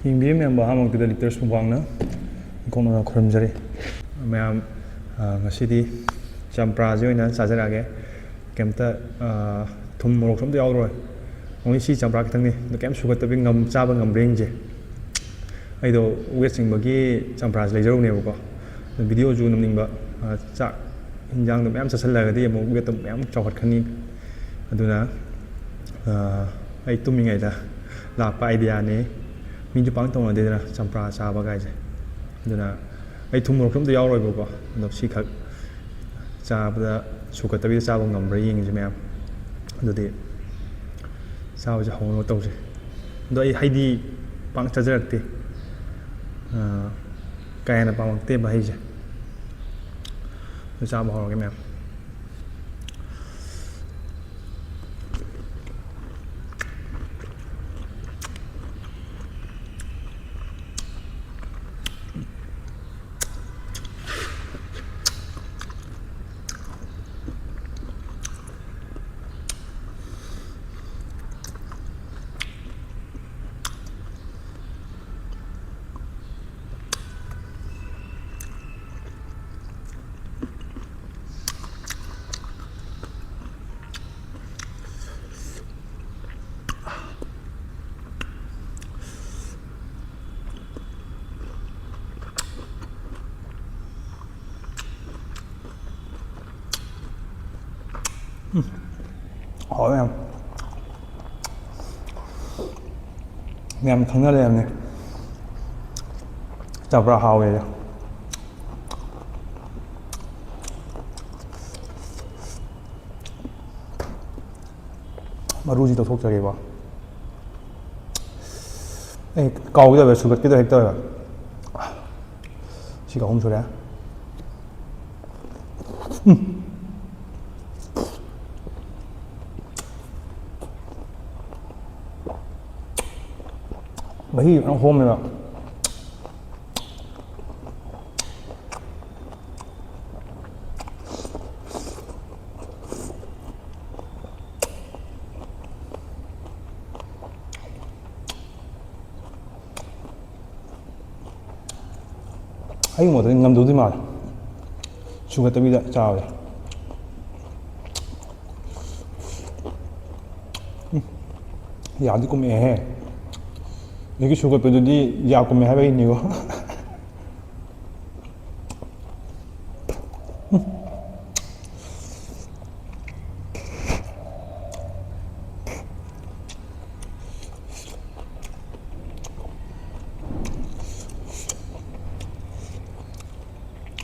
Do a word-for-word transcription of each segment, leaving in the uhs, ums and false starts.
ꯌꯦꯡꯕꯤꯔꯤꯕ ꯃꯌꯥꯝꯕꯨ ꯑꯍꯥꯟꯕꯃꯛꯇꯗ ꯂꯤꯇꯔꯁ ꯃꯨꯛꯕꯥꯡꯅ ꯏꯀꯣꯛꯅꯅ ꯈꯨꯔꯨꯝꯖꯔꯤ꯫ ꯃꯌꯥꯝ, ꯑ, ꯉꯁꯤꯗꯤ ꯆꯝꯄ꯭ꯔꯥꯁꯤ ꯑꯣꯏꯅ ꯆꯥꯖꯔꯛꯑꯒꯦ꯫ ꯀꯩꯝꯇ, ꯑ, ꯊꯨꯝ ꯃꯣꯔꯣꯛꯁꯨ ꯑꯝꯇ ꯌꯥꯎꯔꯣꯏ꯫ ꯑꯣꯡꯂꯤ ꯁꯤ ꯆꯝꯄ꯭ꯔꯥ ꯈꯤꯇꯪꯅꯤ꯫ ꯑꯗꯣ ꯀꯩꯝ ꯁꯨꯒꯠꯇꯕꯤ ꯉꯝ-, ꯆꯥꯕ ꯉꯝꯕ꯭ꯔꯥ ꯌꯦꯡꯁꯦ꯫ ꯑꯩꯗꯣ ꯋꯦꯠ ꯆꯤꯡꯕꯒꯤ ꯆꯝꯄ꯭ꯔꯥꯁꯤ ꯂꯩꯖꯔꯨꯕꯅꯦꯕꯀꯣ꯫ ꯑꯗꯣ ꯚꯤꯗꯤꯑꯣꯁꯨ ꯅꯝꯅꯤꯡꯕ, ꯑ, ꯆꯥꯛ ꯍꯤꯟꯖꯥꯡꯗꯣ ꯃꯌꯥꯝ ꯆꯥꯁꯤꯜꯂꯒꯗꯤ ꯑꯃꯨꯛ ꯋꯦꯠꯇꯣ ꯃꯌꯥꯝ ꯆꯥꯎꯈꯠꯀꯅꯤ꯫ ꯑꯗꯨꯅ, ꯑ, ꯑꯩ ꯇꯨꯝꯃꯤꯉꯩꯗ ꯂꯥꯛꯄ ꯑꯥꯏꯗꯤꯌꯥꯅꯤ꯫ ꯃꯤꯁꯨ ꯄꯥꯛ ꯇꯧꯅꯗꯦꯗꯅ ꯆꯝꯄ꯭ꯔꯥ ꯆꯥꯕ ꯀꯥꯏꯁꯦ꯫ ꯑꯗꯨꯅ ꯑꯩ ꯊꯨꯝ ꯃꯣꯔꯣꯛꯁꯨ ꯑꯝꯇ ꯌꯥꯎꯔꯣꯏꯕꯀꯣ꯫ ꯑꯗꯣ ꯁꯤꯈꯛ ꯆꯥꯕꯗ ꯁꯨꯒꯠꯇꯕꯤꯗ ꯆꯥꯕ ꯉꯝꯕ꯭ꯔꯥ ꯌꯦꯡꯁꯦ ꯃꯌꯥꯝ꯫ ꯑꯗꯨꯗꯤ ꯆꯥꯕꯁꯦ ꯍꯧꯅꯕ ꯇꯧꯁꯦ꯫ ꯑꯗꯣ ꯑꯩ ꯍꯩꯗꯤ ꯄꯥꯛ ꯆꯥꯖꯔꯛꯇꯦ꯫ ꯑ, ꯀꯥ ꯍꯦꯟꯅ ꯄꯥꯝꯃꯛꯇꯦꯕ ꯍꯩꯁꯦ꯫ ꯑꯗꯨ ꯆꯥꯕ ꯍꯧꯔꯒꯦ ꯃꯌꯥꯝ꯫ ꯍꯥꯎꯋꯦ ꯌꯥꯝ꯫ ꯃꯌꯥꯝ ꯈꯪꯅ ꯂꯩꯔꯝꯅꯦ ꯆꯝꯄ꯭ꯔꯥ ꯍꯥꯎꯋꯦ꯫ ꯃꯔꯨꯁꯤ ꯂꯧꯊꯣꯛꯆꯒꯦꯀꯣ꯫ ꯑꯦ, ꯀꯥꯎꯒꯦ ꯇꯧꯋꯦ, ꯁꯨꯒꯠꯀꯦ ꯇꯧꯋꯦ, ꯍꯦꯛ ꯇꯧꯋꯦꯕ꯫ ꯁꯤꯒ ꯑꯍꯨꯝ ꯁꯨꯔꯦ꯫ ꯎꯝ꯫ ꯃꯍꯤ ꯐꯖꯅ ꯍꯣꯝꯃꯦꯕ꯫ ꯑꯩꯒꯤ ꯃꯣꯠꯇꯗꯤ ꯉꯝꯗꯧꯗꯤ ꯃꯥꯜꯂꯦ, ꯁꯨꯒꯠꯇꯕꯤꯗ ꯆꯥꯕꯁꯦ꯫ ꯎꯝ, ꯌꯥꯗꯤ ꯀꯨꯝꯃꯛꯑꯦꯍꯦ꯫ ꯑꯗꯒꯤ ꯁꯨꯒꯠꯄꯗꯨꯗꯤ ꯌꯥ ꯀꯨꯝꯃꯦ ꯍꯥꯏꯕꯒꯤꯅꯤꯀꯣ꯫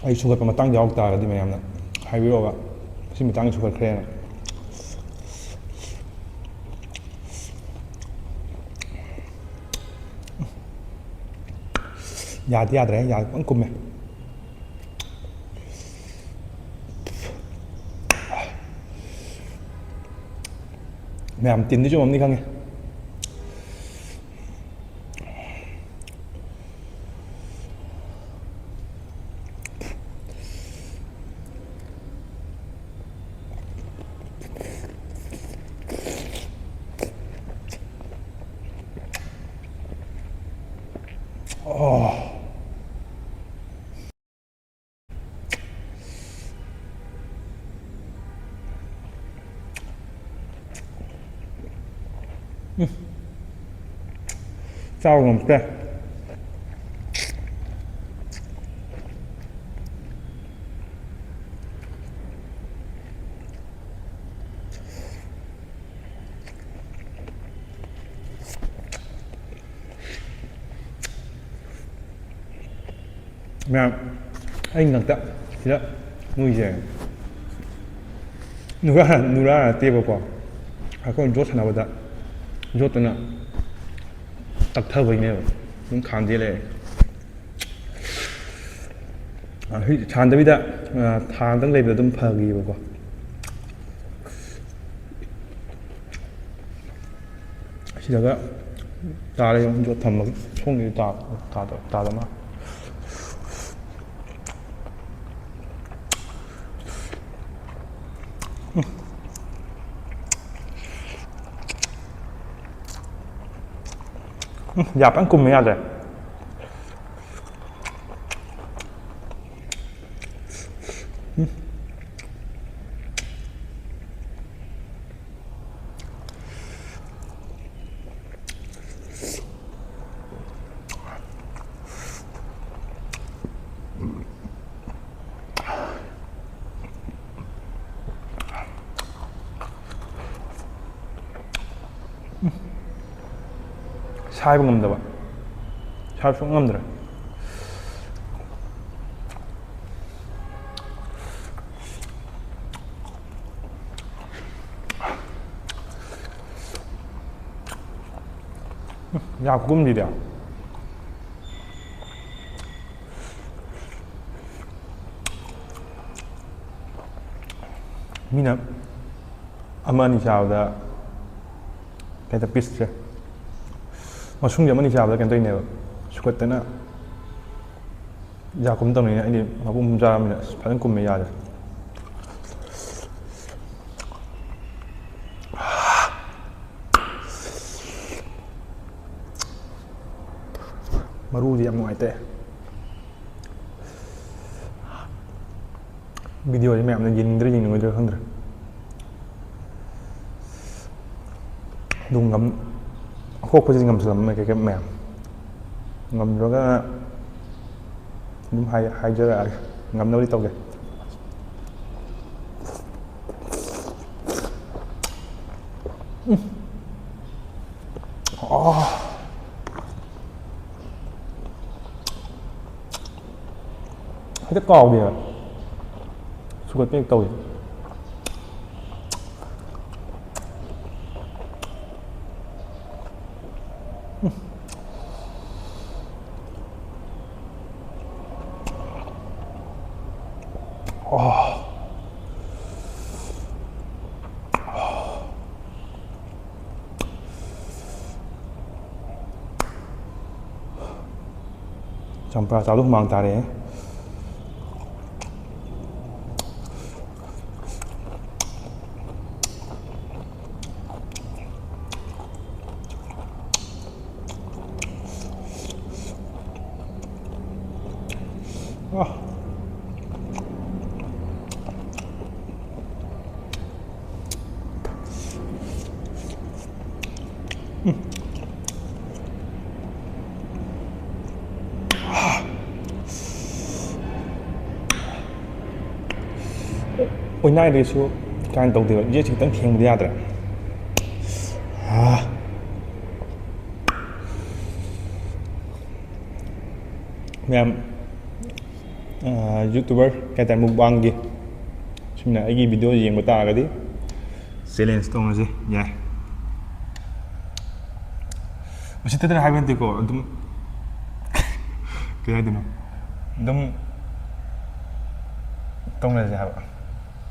ꯑꯩ ꯁꯨꯒꯠꯄ ꯃꯇꯥꯡ ꯌꯥꯎꯔꯛ ꯇꯥꯔꯒꯗꯤ ꯃꯌꯥꯝꯅ ꯍꯥꯏꯕꯤꯔꯛꯑꯣꯕ, ꯁꯤ ꯃꯇꯥꯡꯗ ꯁꯨꯒꯠꯈ꯭ꯔꯦꯅ꯫ ꯌꯥꯗꯤ ꯌꯥꯗ꯭ꯔꯦ, ꯌꯥ ꯐꯖꯅ ꯀꯨꯝꯃꯦ꯫ ꯃꯌꯥꯝ ꯇꯤꯟꯗꯤ ꯆꯨꯝꯃꯝꯅꯤ ꯈꯪꯉꯦ꯫ ꯑꯣ꯫ ꯎꯝ꯫ ꯆꯥꯕ ꯉꯝꯗꯦ꯫ ꯃꯌꯥꯝ, ꯑꯩ ꯉꯛꯇ ꯁꯤꯗ ꯃꯣꯏꯁꯦ ꯅꯨꯔꯥ, ꯅꯨꯔꯥ ꯅꯠꯇꯦꯕꯀꯣ, ꯑꯩꯈꯣꯏ ꯖꯣꯠ ꯁꯥꯟꯅꯕꯗ ꯖꯣꯠꯇꯨꯅ ꯇꯛꯊꯕꯩꯅꯦꯕ꯫ ꯑꯗꯨꯝ ꯈꯥꯝꯗꯦ ꯂꯩꯔꯦ꯫ ꯑ, ꯍꯧꯖꯤꯛ ꯁꯥꯟꯅꯗꯕꯤꯗ, ꯑ, ꯊꯥ ꯑꯃꯇꯪ ꯂꯩꯕꯗ ꯑꯗꯨꯝ ꯐꯈꯤꯕꯀꯣ꯫ ꯁꯤꯗꯒ ꯇꯥꯔꯦ, ꯌꯦꯡꯉꯨ, ꯖꯣꯠ ꯊꯝꯃꯒ ꯁꯣꯝꯒꯤꯗꯤ ꯇꯥ-, ꯇꯥꯗ-, ꯇꯥꯗ ꯃꯥꯜꯂꯦ꯫ ꯎꯝ, ꯌꯥ ꯐꯖꯅ ꯀꯨꯝꯃꯦ, ꯌꯥꯗ꯭ꯔꯦ꯫ ꯁꯥꯏꯕ ꯉꯝꯗꯕ, ꯁꯥꯏꯕ ꯁꯨꯡꯉꯝ ꯉꯝꯗ꯭ꯔꯦ꯫ ꯌꯥ ꯈꯨꯀꯨꯝꯁꯤꯗꯤ꯫ ꯃꯤꯅ ꯑꯃ ꯑꯅꯤ ꯆꯥꯕꯗ ꯀꯩ ꯍꯥꯏꯇꯥꯔꯦ, ꯄꯤꯁꯁꯦ ꯃꯁꯨꯡꯁꯦ ꯑꯃ ꯑꯅꯤ ꯆꯥꯕꯗ ꯀꯩꯅꯣ ꯇꯧꯔꯤꯅꯦꯕ, ꯁꯨꯀꯠꯇꯅ ꯌꯥ ꯀꯨꯝ ꯇꯧꯅꯤꯅ꯫ ꯑꯩꯗꯤ ꯃꯄꯨꯝ ꯃꯄꯨꯝ ꯆꯥꯔꯕꯅꯤꯅ ꯑꯁ ꯐꯖꯅ ꯀꯨꯝꯃꯦ ꯌꯥꯁꯦ꯫ ꯃꯔꯨꯗꯤ ꯌꯥꯝ ꯅꯨꯡꯉꯥꯏꯇꯦ꯫ ꯚꯤꯗꯤꯑꯣꯁꯦ ꯃꯌꯥꯝꯅ ꯌꯦꯡꯅꯤꯡꯗ꯭ꯔꯥ ꯌꯦꯡꯅꯤꯡꯉꯣꯏꯗ꯭ꯔꯥ ꯈꯪꯗ꯭ꯔꯦ꯫ ꯑꯗꯨꯝ ꯉꯝ-, ꯑꯈꯣꯛꯄꯁꯤꯗꯤ ꯉꯝꯁꯤꯜꯂꯝꯃꯦ ꯀꯩ ꯀꯩ ꯃꯌꯥꯝ꯫ ꯉꯝꯗ꯭ꯔꯒ ꯑꯗꯨꯝ ꯍꯥꯏ-, ꯍꯥꯏꯖꯔꯛꯑꯒꯦ꯫ ꯉꯝꯅꯕꯗꯤ ꯇꯧꯒꯦ꯫ ꯎꯝ꯫ ꯑꯥ꯫ ꯍꯦꯛꯇ ꯀꯥꯎꯒꯦꯕ꯫ ꯁꯨꯒꯠꯄ ꯍꯦꯛ ꯇꯧꯏ꯫ ꯎꯝ꯫ ꯑꯥ꯫ ꯆꯝꯄ꯭ꯔꯥ ꯆꯥꯕꯗ ꯍꯨꯃꯥꯡ ꯇꯥꯔꯛꯑꯦ꯫ ꯑꯥ꯫ ꯑꯣꯏꯅꯥꯏꯗꯩꯁꯨ ꯀꯥꯏꯅ ꯇꯧꯗꯦꯕ, ꯌꯦꯠꯁꯤ ꯈꯤꯇꯪ ꯊꯦꯡꯕꯗꯤ ꯌꯥꯗ꯭ꯔꯦ꯫ ꯑꯥ꯫ ꯃꯌꯥꯝ, YouTuber ꯀꯩ ꯍꯥꯏꯇꯥꯔꯦ, ꯃꯨꯛꯕꯥꯡꯒꯤ ꯁꯨꯝꯅ ꯑꯩꯒꯤ ꯚꯤꯗꯤꯑꯣ ꯌꯦꯡꯕ ꯇꯥꯔꯒꯗꯤ ꯆꯦꯂꯦꯟꯖ ꯇꯧꯅꯁꯦ꯫ ꯌꯥꯏ꯫ ꯎꯁꯤꯠꯇꯗꯅ ꯍꯥꯏꯕ ꯅꯠꯇꯦꯀꯣ, ꯑꯗꯨꯝ ꯀꯩ ꯍꯥꯏꯗꯣꯏꯅꯣ, ꯑꯗꯨꯝ ꯇꯧꯅꯁꯦ ꯍꯥꯏꯕ꯫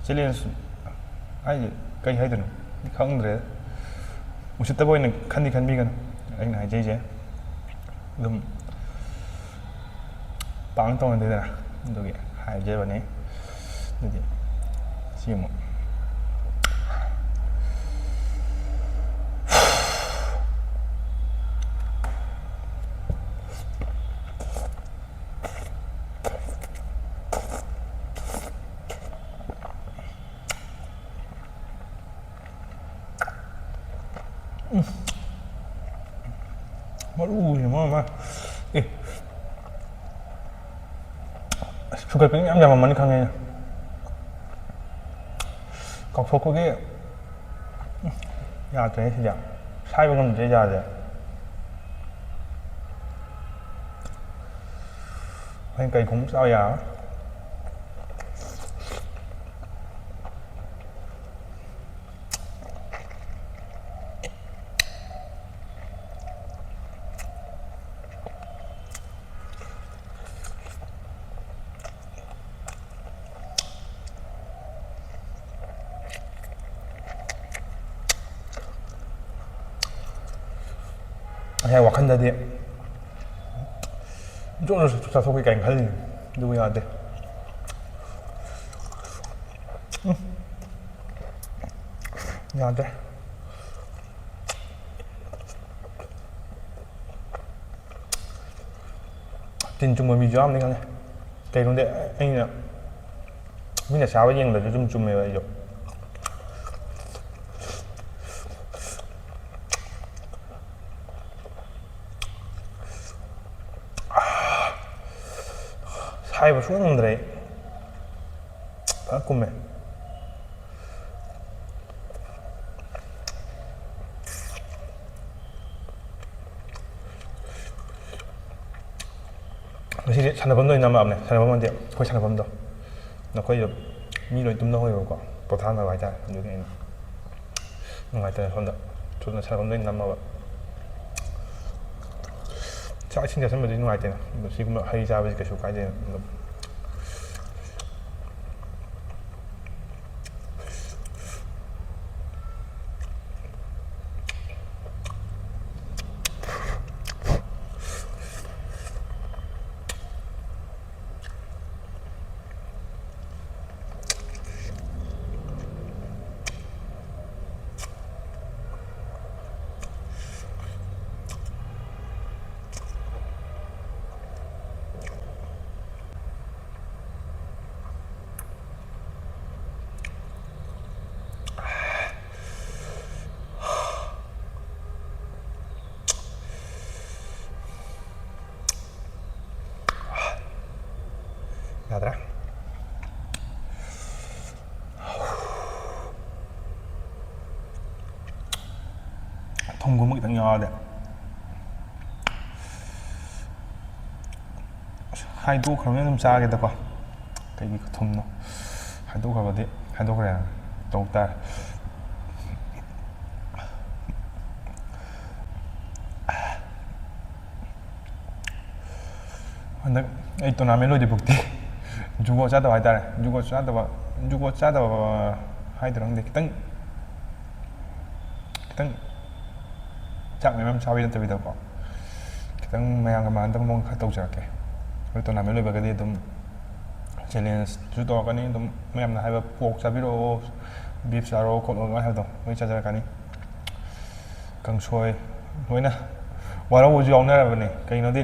ꯆꯦꯂꯦꯟꯖ ꯍꯥꯏꯁꯦ ꯀꯩ ꯍꯥꯏꯗꯣꯏꯅꯣ ꯈꯪꯗ꯭ꯔꯦ꯫ ꯎꯁꯤꯠꯇꯕ ꯑꯣꯏꯅ ꯈꯟꯗꯤ ꯈꯟꯕꯤꯒꯅꯨ ꯑꯩꯅ ꯍꯥꯏꯖꯩꯁꯦ꯫ ꯑꯗꯨꯝ ꯄꯥꯡ ꯇꯧꯅꯗꯦꯗꯅ, ꯑꯗꯨꯒꯤ ꯍꯥꯏꯖꯕꯅꯤ꯫ ꯑꯗꯨꯗꯤ ꯁꯤ ꯑꯃꯨꯛ ꯃꯔꯨꯁꯤꯅ ꯃꯔꯣꯜ ꯑꯃ꯫ ꯑꯦ꯫ ꯑꯁ, ꯁꯨꯒꯠꯄꯗꯤ ꯃꯌꯥꯝ ꯌꯥꯝꯃꯝꯃꯅꯤ ꯈꯪꯉꯦ꯫ ꯀꯥꯎꯊꯣꯛꯄꯒꯤ ꯌꯥꯗ꯭ꯔꯦ ꯁꯤꯗꯤ꯫ ꯁꯥꯏꯕ ꯉꯝꯗ꯭ꯔꯦ ꯌꯥꯗ꯭ꯔꯦ꯫ ꯍꯣꯔꯦꯟ ꯀꯩꯒꯨꯝꯕ ꯆꯥꯕ ꯌꯥꯔꯣꯏ꯫ ꯑꯩ ꯋꯥꯈꯜꯗꯗꯤ ꯖꯣꯔ ꯖꯣꯔ ꯆꯥꯊꯣꯛꯀꯦ ꯀꯥꯏꯅ ꯈꯜꯂꯤꯅꯤ, ꯑꯗꯨꯕꯨ ꯌꯥꯗꯦ꯫ ꯎꯝ꯫ ꯌꯥꯗ꯭ꯔꯦ꯫ ꯇꯤꯟ ꯆꯨꯝꯕ ꯃꯤꯁꯨ ꯌꯥꯝꯅꯤ ꯈꯪꯉꯦ꯫ ꯀꯩꯅꯣꯗꯤ ꯑꯩꯅ ꯃꯤꯅ ꯆꯥꯕ ꯌꯦꯡꯕꯗꯁꯨ ꯑꯗꯨꯝ ꯆꯨꯝꯃꯦꯕ ꯑꯩꯁꯨ꯫ ꯁꯥꯏꯕ ꯁꯨꯡꯉꯝ ꯉꯝꯗ꯭ꯔꯦ ꯑꯩ꯫ ꯐꯖꯅ ꯀꯨꯝꯃꯦ꯫ ꯁꯤꯁꯦ ꯁꯥꯟꯅꯐꯝꯗ ꯑꯣꯏꯅ ꯅꯝꯃꯛꯑꯕꯅꯦ, ꯁꯥꯟꯅꯐꯝ ꯍꯥꯏꯗꯤ ꯑꯩꯈꯣꯏ ꯁꯥꯟꯅꯐꯝꯗꯣ꯫ ꯅꯈꯣꯏꯗꯣ ꯃꯤ ꯂꯣꯏ ꯇꯨꯝꯅꯍꯧꯋꯦꯕꯀꯣ, ꯄꯣꯊꯥꯅꯕ ꯍꯥꯏꯇꯥꯔꯦ꯫ ꯑꯗꯨꯒꯤ ꯑꯩꯅ ꯅꯨꯡꯉꯥꯏꯇꯅ ꯁꯣꯝꯗ ꯁꯣꯝꯗ ꯁꯥꯟꯅꯐꯝꯗ ꯑꯣꯏꯅ ꯅꯝꯃꯕ꯫ ꯆꯥꯛ ꯏꯁꯤꯡ ꯆꯥꯁꯤꯟꯕꯗꯤ ꯅꯨꯡꯉꯥꯏꯇꯦꯅ, ꯑꯗꯣ ꯁꯤꯒꯨꯝꯕ ꯍꯩ ꯆꯥꯕꯁꯤ ꯀꯩꯁꯨ ꯀꯥꯏꯗꯦꯅ ꯑꯗꯨꯝ꯫ ꯌꯥꯗ꯭ꯔꯦ꯫ ꯊꯨꯝꯒꯨꯝꯕ ꯈꯤꯇꯪ ꯌꯥꯎꯔꯗꯤ꯫ ꯑꯁ, ꯍꯥꯏꯗꯣꯛꯈ꯭ꯔꯕꯅꯤꯅ ꯑꯗꯨꯝ ꯆꯥꯒꯦꯗꯀꯣ꯫ ꯀꯩꯒꯤ ꯊꯨꯝꯅꯣ? ꯍꯥꯏꯗꯣꯛꯈ꯭ꯔꯕꯗꯤ ꯍꯥꯏꯗꯣꯛꯈ꯭ꯔꯦ꯫ ꯇꯧ ꯇꯥꯔꯦ꯫ ꯍꯟꯗꯛ ꯑꯩ tournament ꯂꯣꯏꯗ꯭ꯔꯤꯐꯥꯎꯗꯤ ꯖꯨꯒꯣꯠ ꯆꯥꯗꯕ ꯍꯥꯏꯇꯥꯔꯦ꯫ ꯖꯨꯒꯣꯠ ꯆꯥꯗꯕ, ꯖꯨꯒꯣꯠ ꯆꯥꯗꯕ ꯍꯥꯏꯗꯣꯏꯔ ꯈꯪꯗꯦ꯫ ꯈꯤꯇꯪ, ꯈꯤꯇꯪ ꯆꯥꯛ ꯃꯌꯥꯝ ꯆꯥꯕꯤ ꯅꯠꯇꯕꯤꯗꯀꯣ, ꯈꯤꯇꯪ ꯃꯌꯥꯝꯒ ꯃꯥꯟꯅꯗꯕ ꯃꯑꯣꯡ ꯈꯔ ꯇꯧꯖꯔꯛꯀꯦ꯫ ꯑꯩꯈꯣꯏ tournament ꯂꯣꯏꯕꯒꯗꯤ ꯑꯗꯨꯝ challengeꯁꯨ ꯇꯧꯔꯛꯀꯅꯤ꯫ ꯑꯗꯨꯝ ꯃꯌꯥꯝꯅ ꯍꯥꯏꯕ pork ꯆꯥꯕꯤꯔꯛꯑꯣ, beef ꯆꯥꯔꯣ ꯈꯣꯠꯂꯣ ꯑꯗꯨꯃꯥꯏꯅ ꯍꯥꯏꯕꯗꯣ ꯂꯣꯏ ꯆꯥꯖꯔꯛꯀꯅꯤ꯫ ꯀꯥꯡꯁꯣꯏ ꯂꯣꯏꯅ ꯋꯥꯔꯧꯕꯁꯨ ꯌꯥꯎꯅꯔꯕꯅꯦ꯫ ꯀꯩꯅꯣꯗꯤ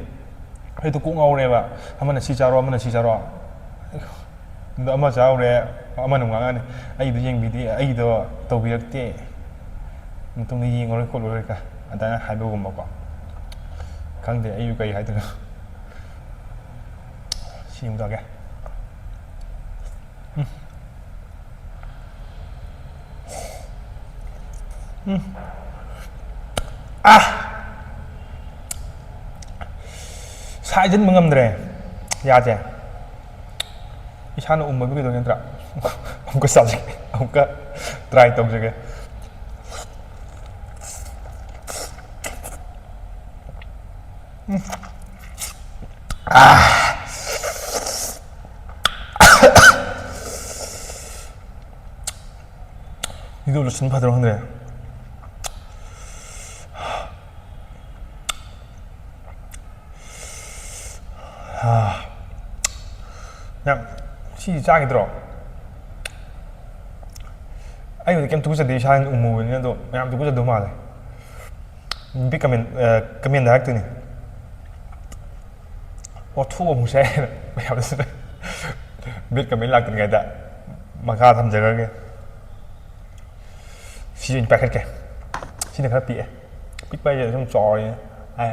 ꯑꯩꯗꯣ ꯀꯣꯛ ꯉꯥꯎꯔꯦꯕ, ꯑꯃꯅ ꯁꯤ ꯆꯥꯔꯣ, ꯑꯃꯅ ꯁꯤ ꯆꯥꯔꯣ꯫ ꯑꯗꯣ ꯑꯃ ꯆꯥꯔꯨꯔꯦ, ꯑꯃꯅ ꯑꯃꯨꯛ ꯉꯥꯡꯉꯛꯑꯅꯤ, "ꯑꯩꯗꯣ ꯌꯦꯡꯕꯤꯗꯦ, ꯑꯩꯗꯣ ꯇꯧꯕꯤꯔꯛꯇꯦ, ꯃꯇꯨꯡꯗ ꯌꯦꯡꯉꯔꯣꯏ ꯈꯣꯠꯂꯔꯣꯏ" ꯀ ꯑꯗꯨꯃꯥꯏꯅ ꯍꯥꯏꯕꯒꯨꯝꯕꯀꯣ꯫ ꯈꯪꯗꯦ ꯑꯩꯁꯨ ꯀꯩ ꯍꯥꯏꯗꯣꯏꯅꯣ꯫ ꯁꯤ ꯑꯃꯨꯛ ꯆꯥꯒꯦ꯫ ꯎꯝ꯫ ꯎꯝ꯫ ꯑꯥ! ꯁꯥꯏꯖꯤꯟꯕ ꯉꯝꯗ꯭ꯔꯦ꯫ ꯌꯥꯁꯦ ꯏꯁꯥꯅ ꯎꯝꯕꯕꯨ ꯀꯩꯗꯧꯅꯤ ꯅꯠꯇ꯭ꯔꯥ? ꯑꯃꯨꯛꯀ ꯆꯥꯖꯒꯦ, ꯑꯃꯨꯛꯀ ꯇ꯭ꯔꯥꯏ ꯇꯧꯖꯒꯦ꯫ ꯎꯝ꯫ ꯑꯥ꯫ ꯏꯗꯨ ꯂꯣꯏꯁꯤꯟ ꯐꯗ꯭ꯔꯣ ꯈꯪꯗ꯭ꯔꯦ꯫ ꯌꯥꯝ ꯁꯤ ꯆꯥꯈꯤꯗ꯭ꯔꯣ? ꯑꯩꯕꯨꯗꯤ ꯀꯩꯝ ꯇꯨꯀꯠꯆꯗꯦ, ꯏꯁꯥꯅ ꯎꯃꯨꯕꯅꯤꯅ, ꯑꯗꯣ ꯃꯌꯥꯝ ꯇꯨꯀꯠꯆꯗꯧ ꯃꯥꯜꯂꯦ꯫ ꯕꯤꯛ ꯀꯃꯦꯟ, ꯀꯃꯦꯟꯗ ꯍꯥꯏꯔꯛꯇꯣꯏꯅꯤ꯫ ꯑꯣꯊꯣꯛ ꯑꯃꯨꯛ ꯁꯦ ꯍꯥꯏꯅ ꯃꯌꯥꯝꯁꯤꯅ ꯕꯤꯠ ꯀꯃꯦꯟ ꯂꯥꯛꯇ꯭ꯔꯤꯉꯩꯗ ꯃꯈꯥ ꯊꯝꯖꯈ꯭ꯔꯒꯦ꯫ ꯁꯤ ꯑꯣꯏꯅ ꯄꯥꯏꯈꯠꯀꯦ꯫ ꯁꯤꯅ ꯈꯔ ꯄꯤꯛꯑꯦ꯫ ꯄꯤꯛꯄ ꯍꯥꯏꯁꯦ ꯁꯨꯝ ꯆꯥꯎꯔꯦ꯫ ꯑꯦ꯫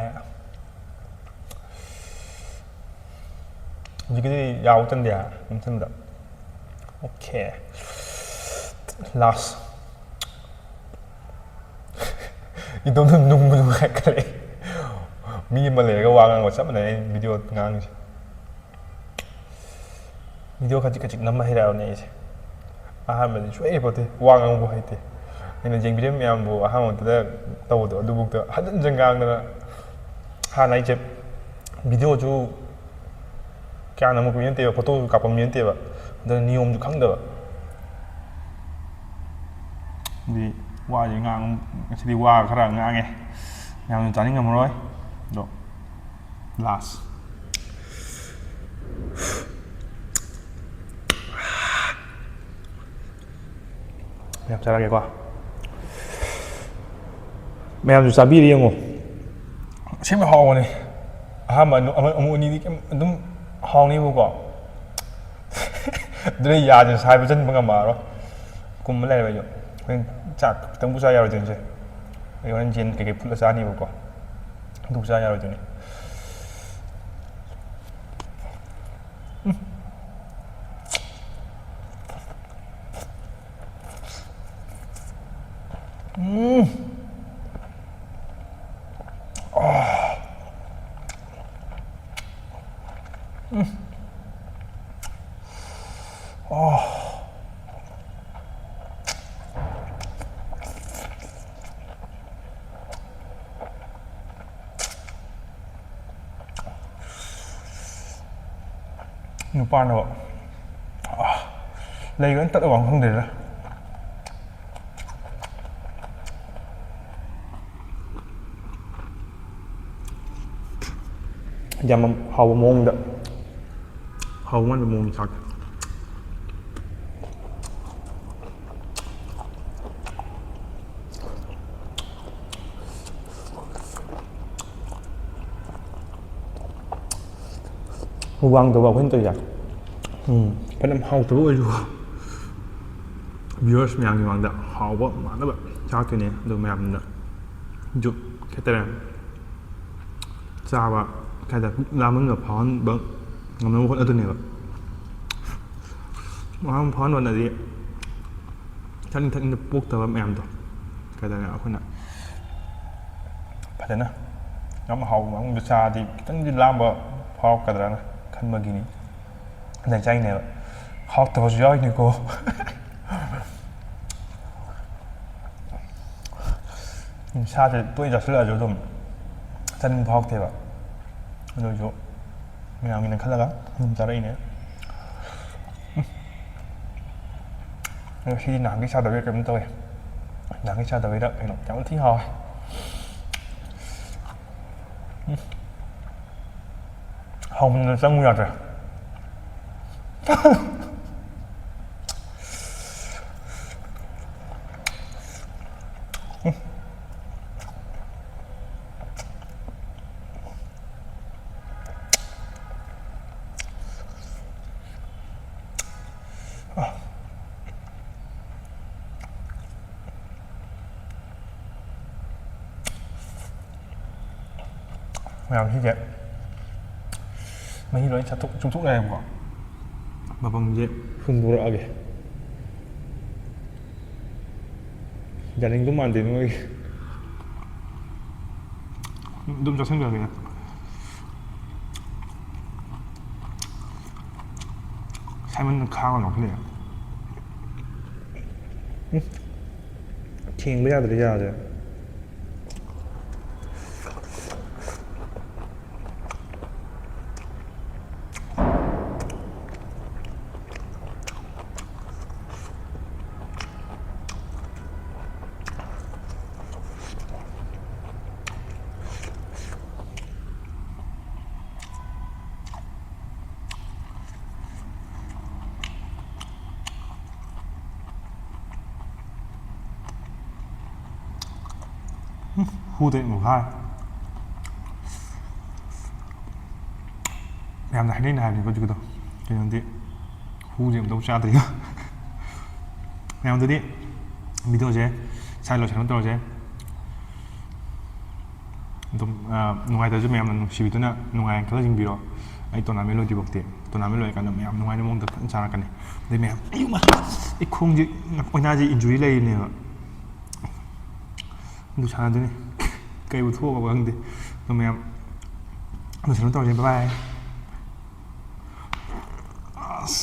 ꯍꯧꯖꯤꯛꯀꯤꯗꯤ ꯌꯥꯎ ꯆꯟꯗꯦ ꯍꯥꯏ ꯃꯊꯪꯗ꯫ ꯑꯣꯀꯦ꯫ ꯂꯥꯁ꯫ ꯏꯇꯣꯝꯇ ꯅꯨꯡꯕꯨ ꯅꯨꯡꯉꯥꯏꯈꯠꯂꯛꯑꯦ꯫ ꯃꯤ ꯑꯃ ꯂꯩꯔꯒ ꯋꯥ ꯉꯥꯡꯕ ꯆꯞ ꯃꯥꯟꯅꯩ ꯑꯩꯅ ꯚꯤꯗꯤꯑꯣ ꯉꯥꯡꯉꯤꯁꯦ꯫ ꯚꯤꯗꯤꯑꯣ ꯈꯖꯤꯛ ꯈꯖꯤꯛ ꯅꯝꯕ ꯍꯩꯔꯛꯑꯕꯅꯦ ꯑꯩꯁꯦ꯫ ꯑꯍꯥꯟꯕꯗꯤ ꯁꯨꯡꯍꯩ ꯍꯩꯄꯣꯠꯇꯦ, ꯋꯥ ꯉꯥꯡꯕ ꯍꯩꯇꯦ꯫ ꯑꯩꯅ ꯌꯦꯡꯕꯤꯔꯤꯕ ꯃꯌꯥꯝꯕꯨ ꯑꯍꯥꯟꯕꯗꯨꯗ ꯇꯧꯕꯗꯣ ꯑꯗꯨꯐꯥꯎꯗ ꯍꯟꯖꯤꯟ ꯍꯟꯖꯤꯟ ꯉꯥꯡꯗꯅ, ꯍꯥꯟꯅ ꯑꯩꯁꯦ ꯚꯤꯗꯤꯑꯣꯁꯨ ꯀꯌꯥ ꯅꯝꯃꯛꯄ ꯃꯤ ꯅꯠꯇꯦꯕ, ꯐꯣꯇꯣꯁꯨ ꯀꯥꯞꯄ ꯃꯤ ꯅꯠꯇꯦꯕ, ꯑꯗꯨꯅ ꯅꯤꯌꯣꯝꯁꯨ ꯈꯪꯗꯕ꯫ ꯑꯗꯨꯗꯤ ꯋꯥꯁꯦ ꯉꯥꯡ-, ꯉꯁꯤꯗꯤ ꯋꯥ ꯈꯔ ꯉꯥꯡꯉꯦ, ꯌꯥꯝꯅ ꯇꯥꯅꯤꯡꯉꯝꯃꯔꯣꯏ꯫ ꯑꯗꯣ ꯂꯥꯁ꯫ ꯃꯌꯥꯝ ꯆꯥꯔꯒꯦꯀꯣ꯫ ꯃꯌꯥꯝꯁꯨ ꯆꯥꯕꯤꯔꯦ ꯌꯦꯡꯉꯣ꯫ ꯑꯁꯦꯡꯕ ꯍꯥꯎꯕꯅꯦ꯫ ꯑꯍꯥꯟꯕ ꯑꯅꯨ-, ꯑꯃ-, ꯑꯃꯨꯛ ꯑꯅꯤꯗꯤ ꯀꯩꯝ ꯑꯗꯨꯝ ꯍꯥꯎꯅꯤꯕꯀꯣ꯫ ꯑꯗꯨꯅ ꯌꯥꯁꯦ ꯁꯥꯏꯕ ꯆꯟꯕ ꯉꯝꯃꯛꯑꯔꯣꯏ꯫ ꯀꯨꯝꯕ ꯂꯩꯔꯦꯕ ꯑꯩꯁꯨ꯫ ꯍꯣꯔꯦꯟ ꯆꯥꯛ ꯈꯤꯇꯪꯕꯨ ꯆꯥ ꯌꯥꯔꯣꯏꯗꯣꯏꯅꯤꯁꯦ꯫ ꯑꯩ ꯍꯣꯔꯦꯟ ꯌꯦꯟ ꯀꯩꯀꯩ ꯐꯨꯠꯂ ꯆꯥꯅꯤꯕꯀꯣ꯫ ꯑꯗꯨꯕꯨ ꯆꯥ ꯌꯥꯔꯣꯏꯗꯣꯏꯅꯤ꯫ ꯎꯝ꯫ ꯎꯝ꯫ ꯑꯥ꯫ ꯎꯝ꯫ ꯑꯣ꯫ ꯅꯨꯄꯥꯅ ꯂꯩꯒ ꯇꯠꯂ ꯋꯥ ꯈꯪꯗꯦꯗ꯫ ꯌꯥꯝ ꯍꯥꯎꯕ ꯃꯑꯣꯡꯗ, ꯍꯥꯎꯕ ꯃꯥꯟꯕ ꯃꯑꯣꯡꯗ ꯆꯥꯒꯦ꯫ ꯃꯨꯛꯕꯥꯡ ꯇꯧꯕ ꯑꯩꯈꯣꯏꯅ ꯇꯧꯔꯤꯁꯦ꯫ ꯎꯝ, ꯐꯅꯌꯥꯝ ꯍꯥꯎꯇꯕ ꯑꯣꯏꯔꯁꯨ, viewers ꯃꯌꯥꯝꯒꯤ ꯃꯃꯥꯡꯗ ꯍꯥꯎꯕ ꯃꯥꯟꯅꯕ ꯆꯥꯛꯇꯣꯏꯅꯦ꯫ ꯑꯗꯨ ꯃꯌꯥꯝꯅ ꯖꯨ ꯀꯩ ꯍꯥꯏꯇꯥꯔꯦ, ꯆꯥꯕ ꯀꯩ ꯍꯥꯏꯇꯥꯔꯦ, ꯄꯨꯛ ꯂꯥꯝꯍꯟꯕ ꯐꯥꯎꯍꯟꯕ ꯉꯝꯅꯕ ꯍꯣꯠꯅꯗꯣꯏꯅꯦꯕ꯫ ꯃꯍꯥꯎ ꯐꯥꯎꯍꯟꯕꯅꯗꯤ ꯆꯥꯅꯤꯡ ꯊꯛꯅꯤꯡꯗ ꯄꯣꯛꯇꯕ ꯃꯌꯥꯝꯗꯣ, ꯀꯩ ꯍꯥꯏꯇꯥꯔꯦ, ꯑꯩꯈꯣꯏꯅ ꯐꯖꯅ ꯌꯥꯝ ꯍꯥꯎꯕ ꯃꯑꯣꯡꯗ ꯆꯥꯔꯗꯤ ꯈꯤꯇꯪꯗꯤ ꯂꯥꯝꯕ ꯐꯥꯎꯔꯛꯀꯗ꯭ꯔꯥꯅ ꯈꯟꯕꯒꯤꯅꯤ꯫ ꯑꯗꯨꯃꯥꯏꯅ ꯆꯥꯏꯅꯦꯕ꯫ ꯍꯥꯎꯇꯕꯁꯨ ꯌꯥꯎꯔꯤꯅꯤꯀꯣ꯫ ꯁꯥꯁꯦ ꯇꯣꯏꯅ ꯆꯥꯁꯤꯜꯂꯛꯑꯁꯨ ꯑꯗꯨꯝ ꯆꯥꯅꯤꯡꯕ ꯐꯥꯎꯔꯛꯇꯦꯕ꯫ ꯑꯗꯨ ꯑꯣꯏꯁꯨ ꯃꯌꯥꯝꯒꯤꯅ ꯈꯜꯂꯒ ꯑꯗꯨꯝ ꯆꯥꯔꯛꯏꯅꯦ꯫ ꯎꯝ꯫ ꯑꯗꯣ ꯁꯤꯗꯤ ꯅꯍꯥꯟꯒꯩ ꯆꯥꯗꯕꯩꯔꯥ ꯀꯩꯅꯣꯝ ꯇꯧꯋꯦ꯫ ꯅꯍꯥꯟꯒꯩ ꯆꯥꯗꯕꯩꯔꯥ ꯀꯩꯅꯣ ꯌꯥꯝ ꯊꯤ ꯍꯥꯎꯋꯦ꯫ ꯎꯝ꯫ ꯍꯥꯎꯃꯟꯗꯅ ꯆꯪꯉꯨ ꯌꯥꯗ꯭ꯔꯦ꯫ ꯃꯌꯥꯝꯁꯤꯁꯦ ꯃꯍꯤ ꯂꯣꯏ ꯆꯥꯊꯣꯛ-, ꯆꯨꯞꯊꯣꯛ ꯌꯥꯏꯕꯀꯣ꯫ ꯃꯄꯪꯁꯦ ꯍꯨꯟꯗꯣꯔꯛꯑꯒꯦ꯫ ꯌꯥꯅꯤꯡꯗꯧ ꯃꯥꯟꯗꯦ ꯅꯣꯏꯒꯤ꯫ ꯑꯗꯨꯝ ꯆꯥꯁꯤꯟꯈ꯭ꯔꯒꯦ꯫ ꯁꯥꯏꯃꯟꯗꯅ ꯈꯥꯡꯕ ꯉꯝꯈꯠꯂꯛꯑꯦ꯫ ꯎꯝ꯫ ꯊꯦꯡꯕ ꯌꯥꯗ꯭ꯔꯦ ꯌꯥꯁꯦ꯫ ꯎꯝ, ꯍꯨꯗꯩ ꯑꯃꯨꯛ ꯍꯥꯏ꯫ ꯌꯥꯝꯅ ꯍꯥꯏꯅꯩꯅ ꯍꯥꯏꯕꯅꯤꯀꯣ ꯍꯧꯖꯤꯛꯀꯤꯗꯣ꯫ ꯀꯩꯅꯣꯗꯤ ꯍꯨꯁꯦ ꯑꯃꯨꯛꯇꯪ ꯆꯥꯗ꯭ꯔꯤꯗ꯫ ꯃꯌꯥꯝꯗꯨꯗꯤ ꯚꯤꯗꯤꯑꯣꯁꯦ ꯁ꯭ꯋꯥꯏ ꯂꯣꯏꯁꯤꯟꯅꯕ ꯇꯧꯔꯁꯦ꯫ ꯑꯗꯨꯝ, ꯑ, ꯅꯨꯡꯉꯥꯏꯇ꯭ꯔꯁꯨ ꯃꯌꯥꯝꯅ ꯅꯨꯡꯁꯤꯕꯤꯗꯨꯅ ꯅꯨꯡꯉꯥꯏꯅ ꯈꯜꯂ ꯌꯦꯡꯕꯤꯔꯣ꯫ ꯑꯩ tournament ꯂꯣꯏꯗ꯭ꯔꯤꯐꯥꯎꯗꯤ, tournament ꯂꯣꯏꯔꯀꯥꯟꯗ ꯃꯌꯥꯝ ꯅꯨꯡꯉꯥꯏꯅ ꯃꯑꯣꯡꯗ ꯐꯖꯅ ꯆꯥꯔꯛꯀꯅꯤ꯫ ꯑꯗꯩ ꯃꯌꯥꯝ, ꯑꯌꯨꯛ ꯉꯟꯇꯥ ꯑꯩ ꯈꯣꯡꯁꯦ, ꯑꯣꯏꯅꯥꯁꯦ injury ꯂꯩꯔꯤꯅꯦꯕ꯫ ꯑꯗꯨ ꯁꯥꯟꯅꯗꯣꯏꯅꯤ꯫ ꯀꯩꯕꯨ ꯊꯣꯛꯑꯕ ꯈꯪꯗꯦ꯫ ꯑꯗꯣ ꯃꯌꯥꯝ ꯂꯣꯏꯁꯤꯟꯅꯕ ꯇꯧꯔꯁꯦ꯫ Bye bye꯫